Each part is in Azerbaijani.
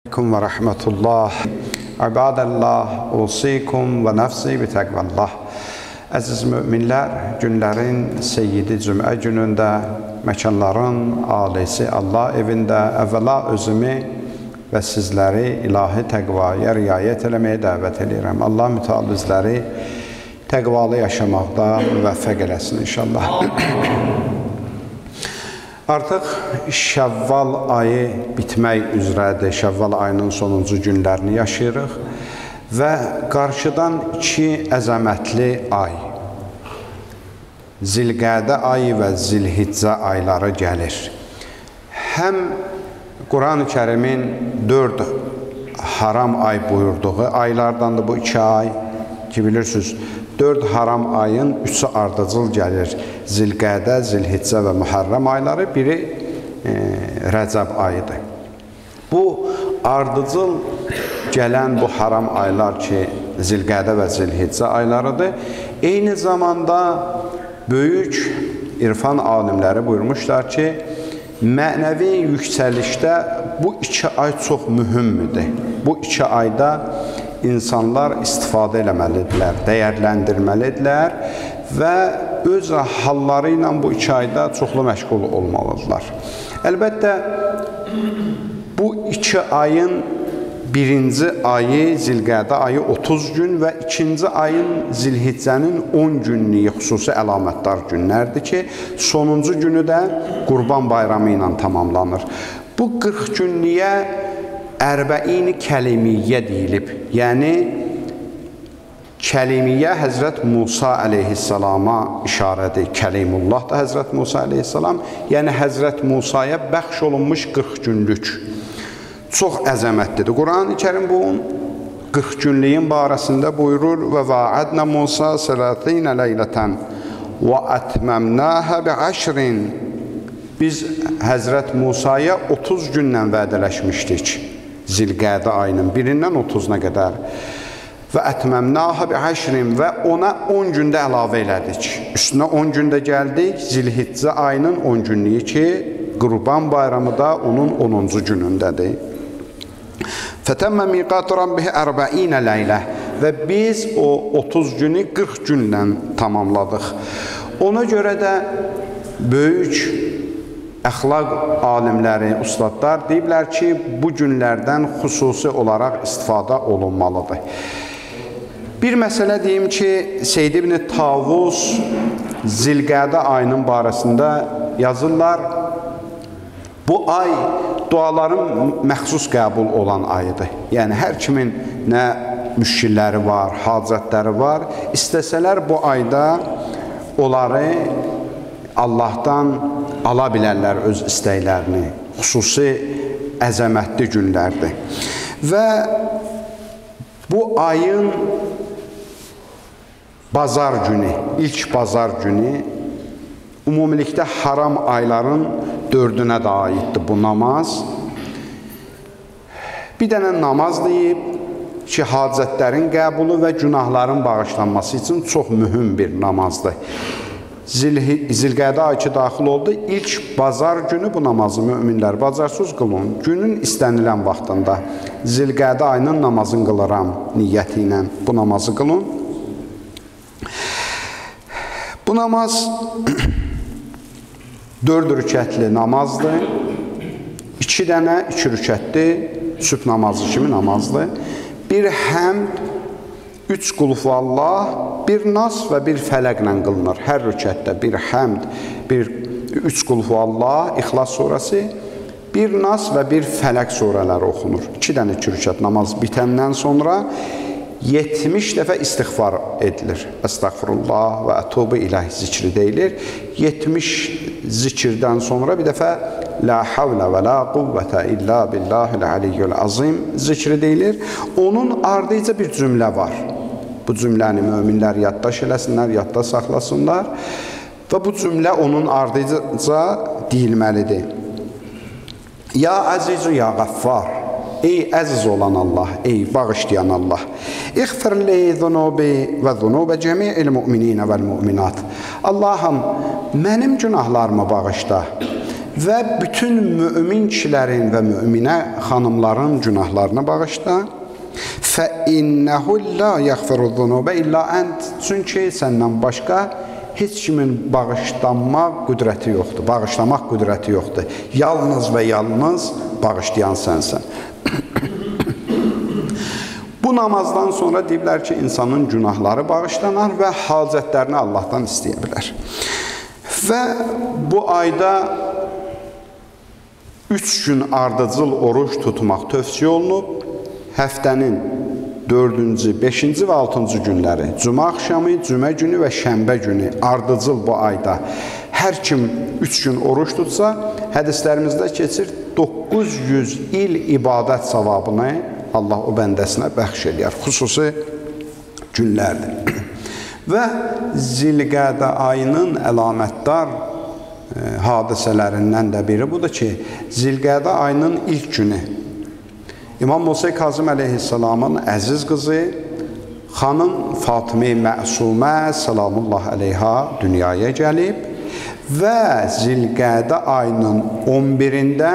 Aleyküm və rəhmətullah. İbadəllah, usikum və nəfsi bi təqvallah. Əziz möminlər, günlərin seyyidi cümə günündə, məkanların alisi Allah evində əvvəla özümü və sizləri ilahi təqvaya riayət eləməyə dəvət eləyirəm. Allah mütəal bizləri təqvalı yaşamaqda müvəffəq eləsin inşallah. Artıq Şəvval ayı bitmək üzrədir. Şəvval ayının sonuncu günlərini yaşayırıq və qarşıdan iki əzəmətli ay, Zilqədə ayı və Zilhiccə ayları gəlir. Həm Quran-ı Kərimin 4 haram ay buyurduğu aylardandır bu iki ay ki, bilirsiniz, 4 haram ayın 3-ü ardıcıl gəlir. Zilqədə, Zilhiccə və Mühərrəm ayları, biri Rəcəb ayıdır. Bu ardıcıl gələn bu haram aylar ki, Zilqədə və Zilhiccə aylarıdır. Eyni zamanda böyük irfan alimləri buyurmuşlar ki, mənəvi yüksəlişdə bu iki ay çox mühümdür. Bu iki ayda insanlar istifadə eləməlidirlər, dəyərləndirməlidirlər və öz halları ilə bu iki ayda çoxlu məşğul olmalıdırlar. Əlbəttə, bu iki ayın birinci ayı, Zilqədə ayı 30 gün və ikinci ayın Zilhiccənin 10 günlüyü xüsusi əlamətdar günlərdir ki, sonuncu günü də Qurban Bayramı ilə tamamlanır. Bu 40 günlüyə Ərbəin-i Kəlimiyyə deyilib. Yəni, Kəlimiyyə Həzrət Musa əleyhissalama işarədir. Kəlimullah da Həzrət Musa əleyhissalam. Yəni, Həzrət Musaya bəxş olunmuş 40 günlük. Çox əzəmətlidir. Quran-ı Kərim bu 40 günlüyün barəsində buyurur: və vaədnə Musa sələtinə leylətən və ətməmnəhə biəşrin. Biz Həzrət Musaya 30 günlə vədələşmişdik. Zilqədə ayının birindən 30-una qədər. Və ətməmnəhə biəşrin, və ona 10 gündə əlavə elədik. Üstünə 10 gündə gəldik. Zilhiccə ayının 10 günlüyü ki, Qurban Bayramı da onun 10-cu günündədir. Fətəmmə miqatu rabbihi ərbəinə leylə, və biz o 30 günü 40 günlə tamamladıq. Ona görə də böyük əxlaq alimləri, ustadlar deyiblər ki, bu günlərdən xüsusi olaraq istifadə olunmalıdır. Bir məsələ deyim ki, Seyyid ibn Tavus Zilqədə ayının barəsində yazırlar. Bu ay duaların məxsus qəbul olan ayıdır. Yəni, hər kimin nə müşkilləri var, hacətləri var, istəsələr bu ayda onları Allahdan ala bilərlər öz istəklərini. Xüsusi əzəmətli günlərdir. Və bu ayın bazar günü, ilk bazar günü ümumilikdə haram ayların 4-ünə də aiddir bu namaz. Bir dənə namaz deyib ki, hacətlərin qəbulu və günahların bağışlanması üçün çox mühüm bir namazdır. Zilqədə ayı ki daxil oldu, ilk bazar günü bu namazı möminlər bacarsız qılın. Günün istənilən vaxtında Zilqədə ayının namazını qılıram niyyəti ilə bu namazı qılın. Bu namaz 4 rükətli namazdır. 2 dənə 2 rükətli sübh namazı kimi namazdır. Bir həmd, 3 qulhuvallah, bir nas və bir fələqlə qılınır. Hər rükətdə bir həmd, bir 3 qulhuvallah, İxlas surəsi, bir nas və bir fələq surələri oxunur. 2 dənə 2 rükət namaz bitəndən sonra 70 dəfə istiğfar edilir. Əstəğfirullah və ətubu iləh zikri deyilir. 70 zikirdən sonra bir dəfə La havlə və la quvvətə illə billahil aliyyül azim zikri deyilir. Onun ardınca bir cümlə var. Bu cümləni möminlər yaddaş eləsinlər, yadda saxlasınlar və bu cümlə onun ardınca deyilməlidir. Ya əzizu, ya qəffar. Ey əziz olan Allah, ey bağışlayan Allah. İğfir li zunubi və zunubə cəmi'il müminə vəl müminat. Allahım, mənim günahlarımı bağışla Və bütün mümin kişilərin və müminə xanımların günahlarını bağışla. Fə innehu la yaghfiru zunubə illa ent. Çünki səndən başqa heç kimin bağışlanmaq qüdrəti yoxdur. Bağışlamaq qüdrəti yoxdur. Yalnız və yalnız bağışlayan sənsən. Bu namazdan sonra deyiblər ki, insanın günahları bağışlanar və hacətlərini Allahdan istəyə bilər. Və bu ayda 3 gün ardıcıl oruc tutmaq tövsiyə olunub. Həftənin 4-cü, 5-ci və 6-cı günləri, cümə axşamı, cümə günü və şənbə günü ardıcıl bu ayda hər kim 3 gün oruc tutsa, hədislərimizdə keçir 900 il ibadət savabını Allah o bəndəsinə bəxş eləyər. Xüsusi günlərdir. Və Zilqədə ayının əlamətdar hadisələrindən də biri budur ki, Zilqədə ayının ilk günü İmam Musa Kazım əleyhissalamın əziz qızı xanım Fatimə Məsumə səlamullah əleyha dünyaya gəlib və Zilqədə ayının 11-də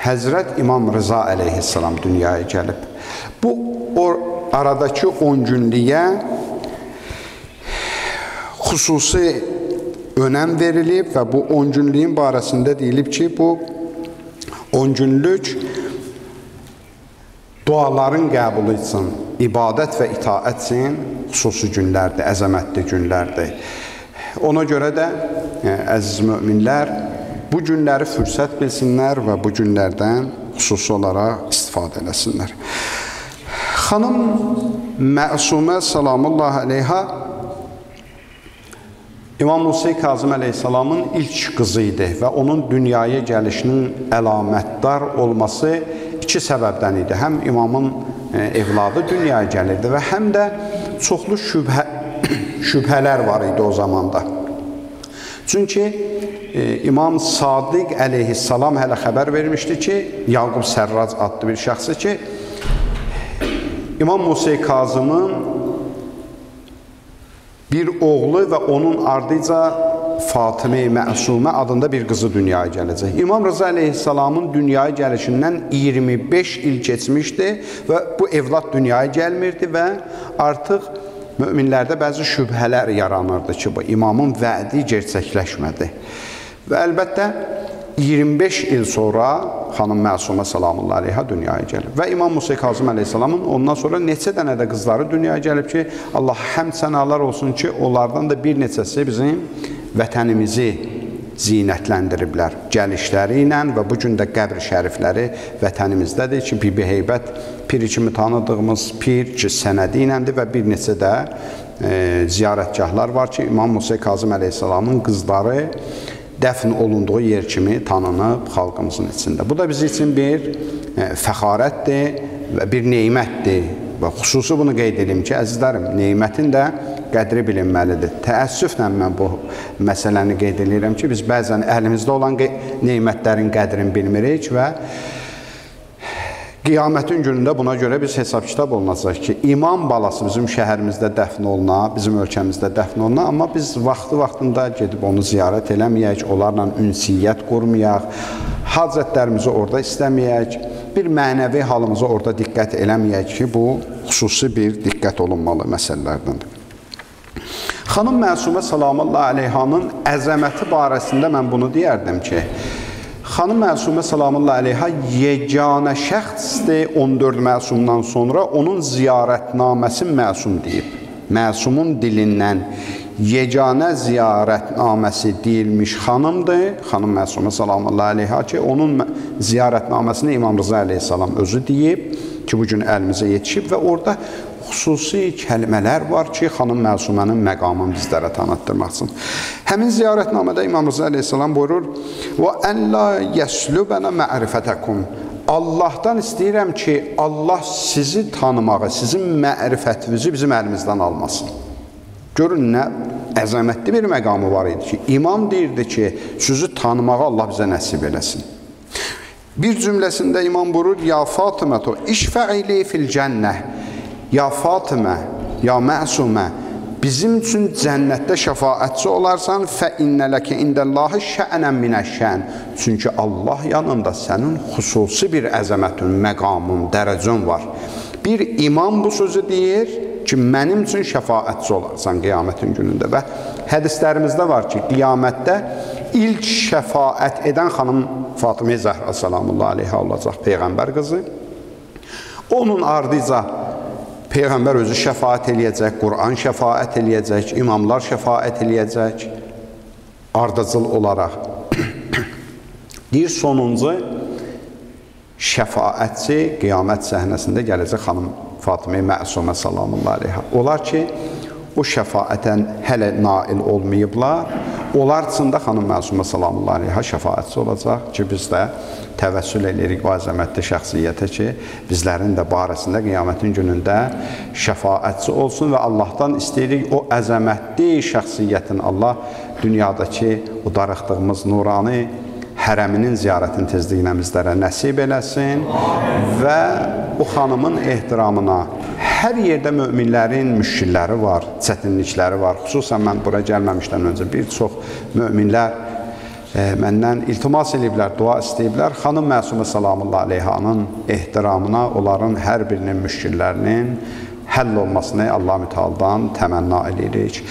Həzrət İmam Rıza əleyhissalam dünyaya gəlib. Bu aradakı 10 günlüyə xüsusi önəm verilib və bu 10 günlüyün barəsində deyilib ki, bu 10 günlük duaların qəbulu üçün, ibadət və itaət üçün xüsusi günlərdir, əzəmətli günlərdir. Ona görə də əziz möminlər bu günləri fürsət bilsinlər və bu günlərdən xüsusi olaraq istifadə eləsinlər. Xanım Məsumə salamullah əleyha İmam Musa Kazım əleyhissalamın ilk qızı idi və onun dünyaya gəlişinin əlamətdar olması iki səbəbdən idi. Həm imamın evladı dünyaya gəlirdi və həm də çoxlu şübhələr var idi o zamanda. Çünki İmam Sadiq əleyhissalam hələ xəbər vermişdi ki, Yaqub Sərrac adlı bir şəxsi ki, İmam Musa Kazımın bir oğlu və onun ardıca Fatimə Məsumə adında bir qızı dünyaya gələcək. İmam Rıza əleyhissalamın dünyaya gəlişindən 25 il keçmişdi və bu evlad dünyaya gəlmirdi və artıq möminlərdə bəzi şübhələr yaranırdı ki, bu imamın vədi gerçəkləşmədi. Və əlbəttə 25 il sonra xanım Məsumə salamullah əleyha dünyaya gəlib. Və İmam Musa Kazım əleyhissalamın ondan sonra neçə dənə də qızları dünyaya gəlib ki, Allah həmd sənalar olsun ki, onlardan da bir neçəsi bizim vətənimizi zinətləndiriblər gəlişləri ilə və bu gün də qəbr şərifləri vətənimizdədir ki, Bibi Heybət piri kimi tanıdığımız pir ki, sənədi iləndir və bir neçə də ziyarətgahlar var ki, İmam Musa Kazım əleyhissalamın qızları dəfn olunduğu yer kimi tanınıb xalqımızın içində. Bu da bizim üçün bir fəxarətdir və bir neymətdir. Və xüsusi bunu qeyd edim ki, əzizlərim, neymətin də qədri bilinməlidir. Təəssüflə mən bu məsələni qeyd edirəm ki, biz bəzən əlimizdə olan neymətlərin qədrini bilmirik və qiyamətin günündə buna görə biz hesab-kitab olunacaq ki, imam balası bizim şəhərimizdə dəfn oluna, bizim ölkəmizdə dəfn oluna, amma biz vaxtı-vaxtında gedib onu ziyarət eləməyək, onlarla ünsiyyət qurmayaq, hacətlərimizi orada istəməyək, bir mənəvi halımıza orada diqqət eləməyək ki, bu xüsusi bir diqqət olunmalı məsələlərdəndir. Xanım Məsumə salamullah əleyhanın əzəməti barəsində mən bunu deyərdim ki, Xanım Məsumə salamullah əleyha yeganə şəxsdir 14 məsumdan sonra onun ziyarətnaməsi məsum deyib. Məsumun dilindən yeganə ziyarətnaməsi deyilmiş xanımdır. Xanım Məsumə salamullah əleyha ki, onun ziyarətnaməsini İmam Rıza əleyhissalam özü deyib ki, bugün əlimizə yetişib və orada xüsusi kəlmələr var ki, xanım Məsumənin məqamını bizlərə tanıtdırmaq üçün. Həmin ziyarətnamədə İmam Rıza əleyhissalam buyurur: "Və ən la yəslubənə ma'rifətəkum." Allahdan istəyirəm ki, Allah sizi tanımağı, sizin mərifətinizi bizim əlimizdən almasın. Görün nə əzəmətli bir məqamı var idi ki, imam deyirdi ki, sizi tanımağı Allah bizə nəsib eləsin. Bir cümləsində imam buyurur: "Ya Fatımətu, işfə'i li fil cənnə." Ya Fatimə, ya Məsumə, bizim üçün cənnətdə şəfaətçi olarsan, fə innə ləkə indəllahi şə'nən minəş-şən. Çünki Allah yanında sənin xüsusi bir əzəmətin, məqamın, dərəcən var. Bir imam bu sözü deyir ki, mənim üçün şəfaətçi olarsan qiyamətin günündə. Və hədislərimizdə var ki, qiyamətdə ilk şəfaət edən xanım Fatıma Zəhra salamullah aleyha olacaq, Peyğəmbər qızı. Onun ardıca Peyğəmbər özü şəfaət eləyəcək, Quran şəfaət eləyəcək, imamlar şəfaət eləyəcək, ardıcıl olaraq. Deyir, sonuncu şəfaətçi qiyamət səhnəsində gələcək xanım Fatıma Məsumə salamullah aleyha. Olar ki, o şəfaətə hələ nail olmayıblar. Onlar üçün də xanım Məsumə salamullah aleyha şəfaətçi olacaq ki, biz də təvəssül eləyirik o əzəmətli şəxsiyyətə ki, bizlərin də barəsində qiyamətin günündə şəfaətçi olsun və Allahdan istəyirik o əzəmətli şəxsiyyətin Allah dünyadakı o darıxdığımız nurani hərəminin ziyarətini tezliklə bizlərə nəsib eləsin. Amin. Və o xanımın ehtiramına hər yerdə möminlərin müşkilləri var, çətinlikləri var. Xüsusən mən bura gəlməmişdən öncə bir çox möminlər məndən iltimas eləyiblər, dua istəyiblər. Xanım Məsumə salamullah aleyhanın ehtiramına onların hər birinin müşkillərinin həll olmasını Allah mütəaldan təmənna eləyirik.